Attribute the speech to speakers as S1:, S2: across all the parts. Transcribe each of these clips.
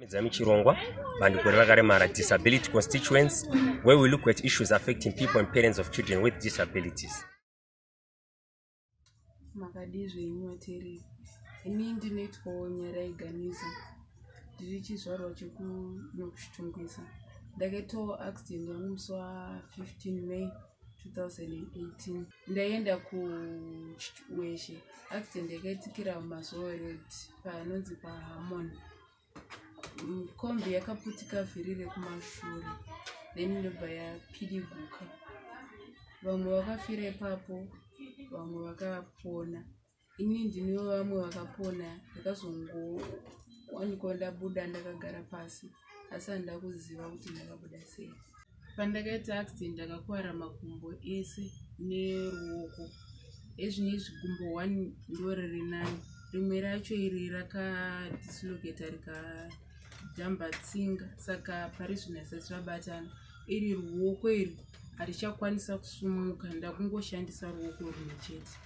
S1: Chirongwa bandiko revakaremara, disability constituents, where we look at issues affecting people and parents of children with disabilities.
S2: Makadii zvenyu vateereri? Ini ndinoitwawo Nyarai Ganiza, ndiri chizvarwa chekunokuChitungwiza. Ndakaitawo accident yangu musi wa15 May 2018. Ndaienda kuWeshe. Accident yakaitikira muMazowe Road, panonzi paHarmony. Kombi yakaputika vhiri rekumashure, then ndobva yapidiguka. Vamwe vakafira ipapo, vamwe vakapona. Ini ndini vamwe vakapona. Ndakazongowanikwa ndabuda ndakagara pasi, asi handida kuziva kuti ndakabuda sei. Pandakaita accident ndakakuvara makumbo ese neruoko. Ezvinezvi gumbo 1 ndo riri nani, rimwe racho iri rakadislocata, rikajamba tsinga, saka pari zvino isati zvabatana. Iri ruoko iri harichakwanisa kusumuka, ndakungoshandisa ruoko rumwe chete.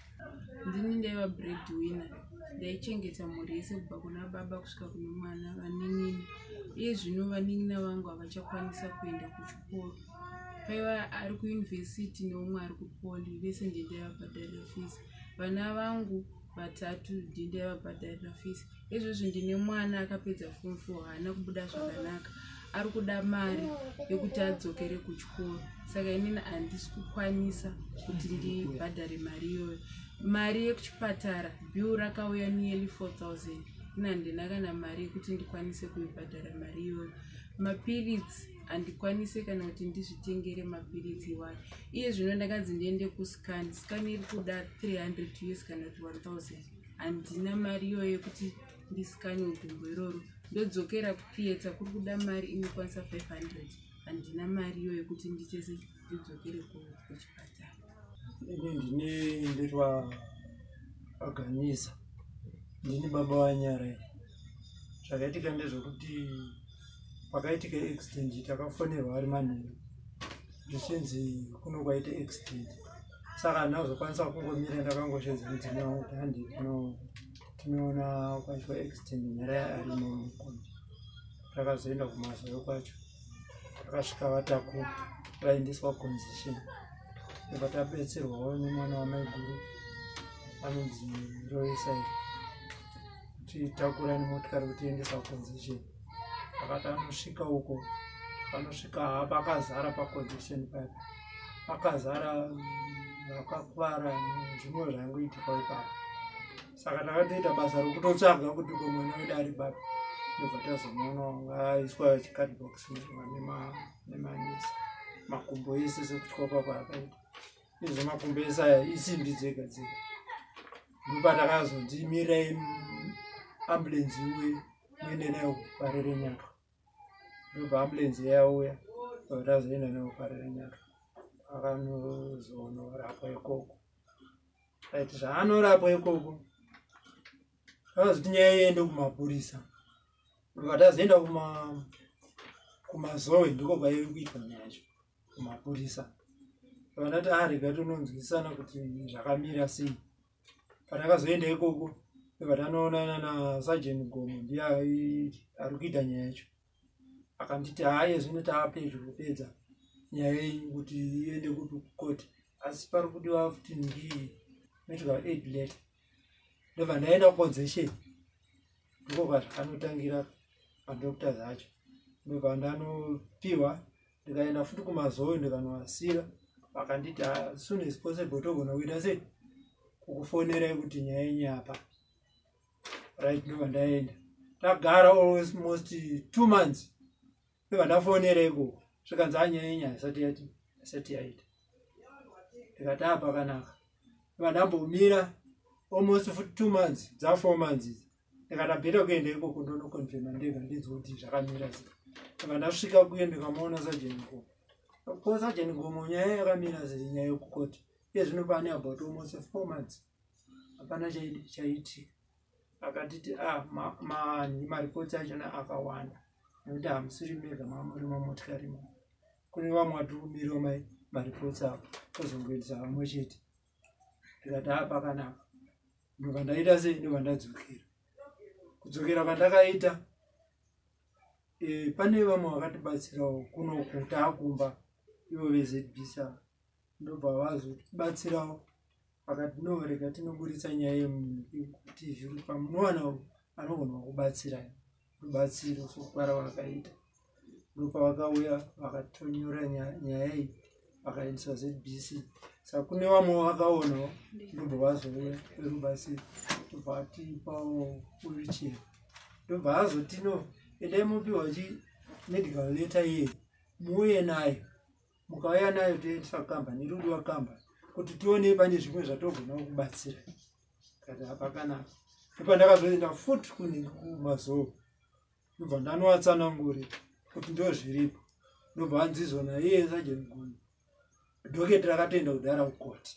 S2: Ndini ndaiva bread winner, ndaichengeta mhuri yese kubva kuna baba kusvika kune mwana, vanin'ina. Iye zvino vanin'ina vangu havachakwanisa kuenda kuchikoro. Paiva ari kuyunivhesiti neumwe ari kupoly, vese ndindaivabhadharira fees. Vana vangu vatatu ndindaivabhadharira fees. Izvozvi ndine mwana akapedza Form 4, haana kubuda zvakanaka, ari kuda mari yekuti adzokere kuchikoro, saka inini handisi kukwanisa kuti ndibhadhare mari iyoyo. Mari yekuchipatara, bill rakauya nearly 4000. Ina handina kana mari yekuti ndikwanise kuibhadhara mari iyoyo. Mapiritsi handikwanise kana kuti ndizvitengere mapiritsi iwayo. Iye zvino ndakanzi ndiende kuscan. Scan iri kuda 300 US kana kuti 1000. Handina mari iyoyo yekuti ndisikaniwe gumbo iroro. Ndodzokera kutheatre, kuri kuda mari inokwanisa 500. Handina mari iyoyo yekuti nditese ndidzokere kuchipatara.
S3: Ini ndine nditwa Aganisa, ndini baba vaNyarai. Zvakaitika ndezvekuti pakaitika accident, takafonerwa ari manheru zvichinzi kuno kwaita accident, saka handina kuzokwanisa kungomira. Ndakangoshedza mudzimai wangu kuti handi tinoona kwaitwa accident, Nyarai arimo mukombi. Takazoenda kuMazowe kwacho, takasvika vatakura vaendeswa Concession. Ndobva tabetserwawo nemwana wamaiguru anonzi Roisai kuti takura nemotikari kuti tiendesa kuConcession. Akati anosvika uko, anosvika pakazara paConcession paya, pakazara vakakuvara, zvimwe zvaingoitikawo ipapo. Saka takatoita basa rokutotsvaga kuti ko mwana wedu ari papi. Ndobva tazomuona aiswa chicardbox nemanesi, makumbo ese sekutyoka kwaakaita izvo, makumbo ese aya isimbi dzega dzega. Ndopatakazonzi mirai ambulenzi iuye muende nayo kuParirenyatwa. Ndobva ambulenzi yauya, ndobva tazoenda nayo kuParirenyatwa. Akanozonorapwa ikoko. Aiti zvaanorapwa ikoko, akazoti nyaya iende kumapurisa. Ndobva tazoenda kuMazowe, ndiko kwaive kuitwa nyaya yacho kumapurisa. Vandati arega tononzwisana kuti zvakamira sei. Patakazoenda ikoko, ndobva tanoonana naSergeant Gomo, ndiye ari kuita nyaya yacho. Akanditi haye, zvino taapedyo kupedza nyaya yenyu kuti iende kukoti, asi pari kudiwa futi ndii medical aid letter. Ndobva ndaenda kuConcession, ndiko kwazvakanotangira, madoctors acho. Ndobva ndanopiwa, ndikaenda futi kuMazowe, ndikanoasira. Vakanditi as soon as possible togona kuita sei, kukufonerai kuti nyaya yenyu apa right. Ndobva ndaenda, tagara almost 2 months. Ndobva ndafonera ikoko, zvikanzi anyaya yenyu haisati yati isati yaita. Ndikati apa kanaka. Ndobva ndambomira almost futi 2 months, dza 4 months idzi. Ndikati better kuenda ikoko ndonoconfirma ndega, ndinzwe kuti zvakamira sei. Ndobva ndasvika kuye, ndikamuona Sergeant Gomo. Ko Sergeant Gomo, nyaya yakamira sei, nyaya yekukoti? Iye zvino pane about almost 4 months, hapana chaitika. Akatiti ah, maripoti achona akawanda nekuti hamusiri mega mamuri mamotikari mo, kune vamwe vatiri kumirira maripoti avo, tozongoendesa vamwe chete. Ndikati a pakanaka. Ndobva ndaita sei, ndobva ndadzokera. Kudzokera kwandakaita, Pane vamwe vakatibatsirawo kunoku taakumba, ivo veZBC ndobva vazotibatsirawo, vakati, "No, rega tinoburitsa nyaya yemuTV kuti pamunowana anogona kubatsirai rubatsiro." Sokukwana vakaita, ndopavakauya vakatonyora nyaya iyi, vakaendeswa ZBC. Saka kune vamwe vakaonawo, ndobva vazouya verubatsiro, ndobva vatipawo wheelchair, ndobva azoti, "No, endai mupiwa chi medical letter iye, muuye nayo. Mukauya nayo, toendesa kukambani iri kudiwa kambani kuti tione pane zvimwe zvatogona kubatsira." Kati hapakanaka. Ndopandakazoenda futi kuMazowe, ndobva ndanovatsanangurira kuti ndo zviripo. Ndobva anzizona iye Sergeant Gumbo, docket rakatoenda kudhara kukoti.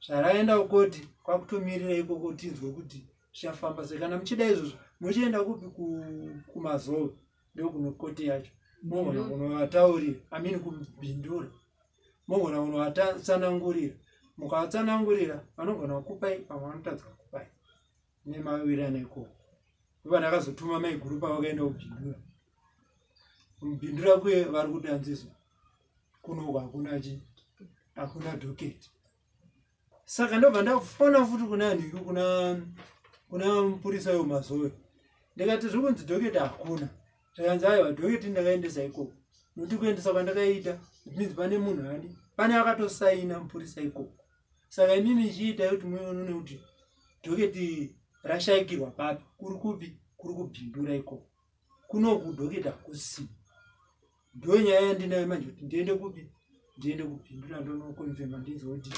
S3: Zvaraenda kukoti, kwakutomirira ikoko tinzwe kuti zvichafamba sei. Kana muchida izvozvo, muchienda kupi? KuMazowe ndokuno koti yacho, mogona kunovataurira, amini kuBindura, mogona kunovatsanangurira. Mukavatsanangurira, vanogona kukupai, pamwe vanotadza kukupai nemawirirano ikoko. Ndobva ndakazotuma maiguru pavakaenda kuBindura. MuBindura kuye vari kuti anzizwa kunoku hakuna chi hakuna docket. Saka ndobva ndafona futi kuna nhingi, kuna mupurisa wemazowe, ndikati, "Zviri kunzi docket hakuna." Zvakanzi, "Aiwa, docket ndakaendesa ikoko." Nokuti kuendesa kwandakaita, it means pane munhu ani pane akatosaina, mupurisa ikoko. Saka imimi chiitai kuti muone kuti docket rashayikirwa papi, kuri kupi, kuri kuBindura ikoko. Kunoku docket hakusina. Ndo nyaya yandinayo manje, kuti ndiende kupi? Ndiende kuBindura, ndonoconfirma, ndinzwe kuti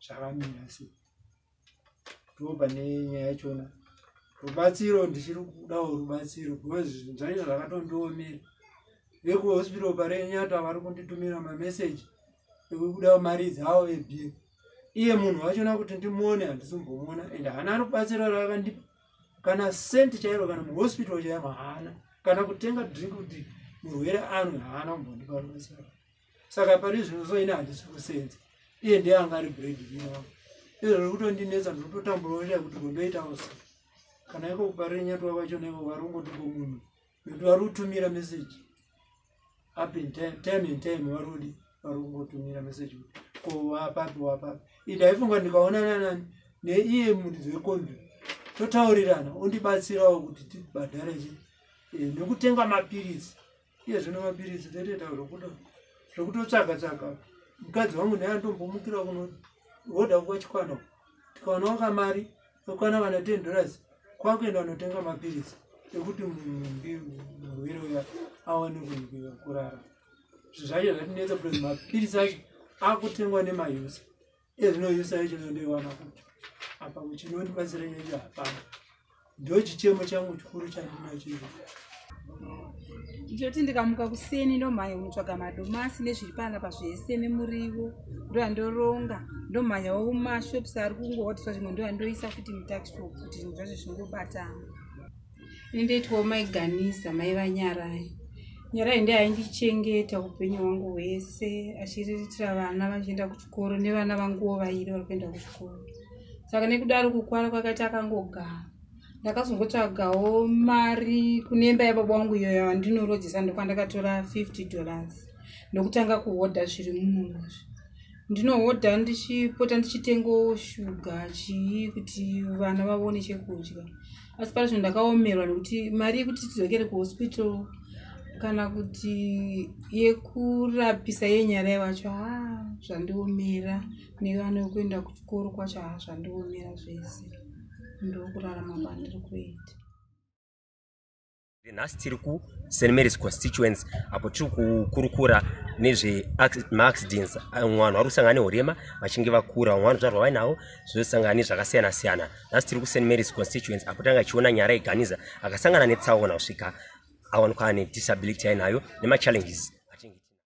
S3: zvakamira sei. Ndo pane nyaya yachona. Rubatsiro, ndichiri kudawo rubatsiro because zvinhu zvacho zvakatondiomera. Vekuhospital parenyata vari kunditumira mameseji ekuda mari dzavo ebhiri. Iye munhu wachona kuti ndimuone, handisi kumbomuona, ende haana rubatsiro raakandipa, kana senti chairo, kana muhospital chaimo haana, kana kutenga drink kuti murwere anwe, haana kumbondipa rubatsiro. Saka pari zvino so ini handisi kusenza, iye ndiye anga ari breadwinner wangu. Izvo zviri kutondinetsa, ndiri kutotamburawo chai kuti gondoitawo sei. Kana iko kuParirenyatwa kwachona iko vari kungoti ko munhu, nekuti vari kutumira meseji up in time, time and time, vari kudi vari kungotumira meseji kuti ko wapapi, wapapi. Ndaifunga ndikaonana nani neiye muridzi wekombi, totaurirana, ondibatsirawo kuti tibhadhare chi nekutenga mapiritsi. Iye zvino mapiritsi totoita zvokutotsvaga tsvaga. Mukadzi wangu naye andombomukira kunohodha kwachikwana, tikawanawo kamari kakwana kana $10, kwakuenda kunotenga mapiritsi ekuti murwere uya awane kurara. Zvinhu zvacho zvatinetsa because mapiritsi acho akutengwa nemaUSA. Ezvino USA yacho nondoiwana kuti apa chinondibatsira chacho hapana. Ndo chichemo changu chikuru chandinacho icho.
S4: Ndinoti ndikamuka kuseni, ndomhanya kunotsvaga madomasi nezviri panapa zvese nemuriwo, ndoyandoronga, ndomhanyawo kumashops ari kungohodhiswa zvimwe, ndoyandoisa futi mutuckshop kuti zvinhu zvacho zvingobatana. Ini ndoitwawo Maiganisa, mai vaNyarai. Nyarai ndiye aindichengeta upenyu hwangu hwese, achiriritira vana vachienda kuchikoro, nevana vanguwo vairi vari kuenda kuchikoro. Saka nekudaro kukwara kwakaita, akangogara. Ndakazongotsvagawo mari kune imba yababa wangu iyo yandinorodzesa, ndokwandakatora $50, ndokutanga kuhodha zviri munomuzvi. Ndinohodha ndichipota ndichitengawo shuga, chii, kuti vana vaone chekudya. Asi pari zvino ndakaomerwa nekuti mari yekuti tidzokere kuhospital kana kuti yekurapisa yeNyarai wacho, ha, zvandiomera. Nevana vekuenda kuchikoro kwacho, ha, zvandiomera zvese. Ndokurarama kwandiri kuita.
S1: Nhasi tiri kuSt Mary's constituency, apo tiri kukurukura nezvemaaccidents. Vamwe vanhu vari kusangana neurema vachinge vakura, vamwe vanozvarwa vainawo, zvinosangana nezvakasiyana siyana. Nhasi tiri kuSt Mary's constituency, apo tanga chiona Nyarai Ganiza akasangana netsaona kusvika awanikwa ane disability ainayo nemachallenges.